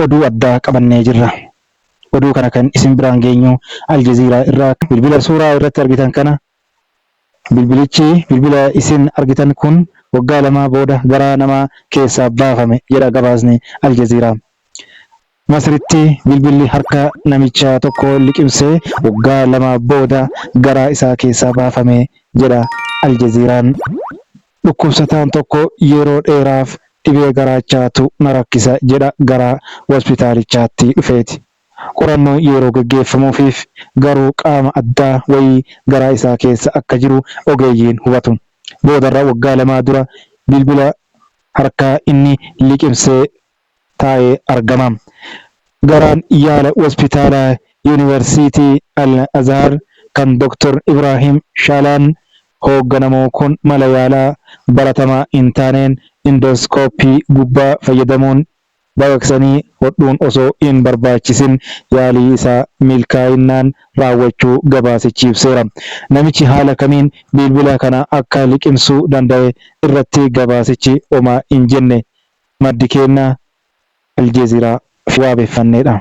Oduu addaa qabannee jirra. Oduu kana kan isin biraan geenyu Aljaziiraa irraa. Bilbila suuraa irratti argitan kana bilbilichi bilbila isin argitan kun waggaa lamaa booda garaa namaa keessaa baafame jedha gabaasni Aljaziiraa. Masritti bilbilli harka namicha tokkoo liqimsee waggaa 2 booda garaa isaa keessaa baafame jedha Aljaziiraan. Dhukkubsataan tokko yeroo dheeraaf dhibee garaachaatu na rakkisa jedha gara hospitaalichaatti dhufeeti. Qorannoon yeroo gaggeeffamuufiif garuu qaama addaa wayii garaa isaa keessa akka jiru ogeeyyiin hubatu. Boodarra waggaa lamaa dura bilbila harkaa inni liqimsee taa'ee argama. Garaan yaala Hospitaala Yuunivarsiitii Al Azhaar kan Doktar Ibraahim Shaalaan hoogganamu kun mala yaalaa baratamaa hin taaneen Indooskooppii gubbaa fayyadamuun baqaqsanii hodhuun osoo hin barbaachisin yaalii isaa milkaa'innaan raawwachuu gabaasichi ibseera. Namichi haala kamiin bilbila kana akka liqimsuu danda'e irratti gabaasichi homaa hin jenne. Maddi keenna Aljeeziraa waabeffanneedha.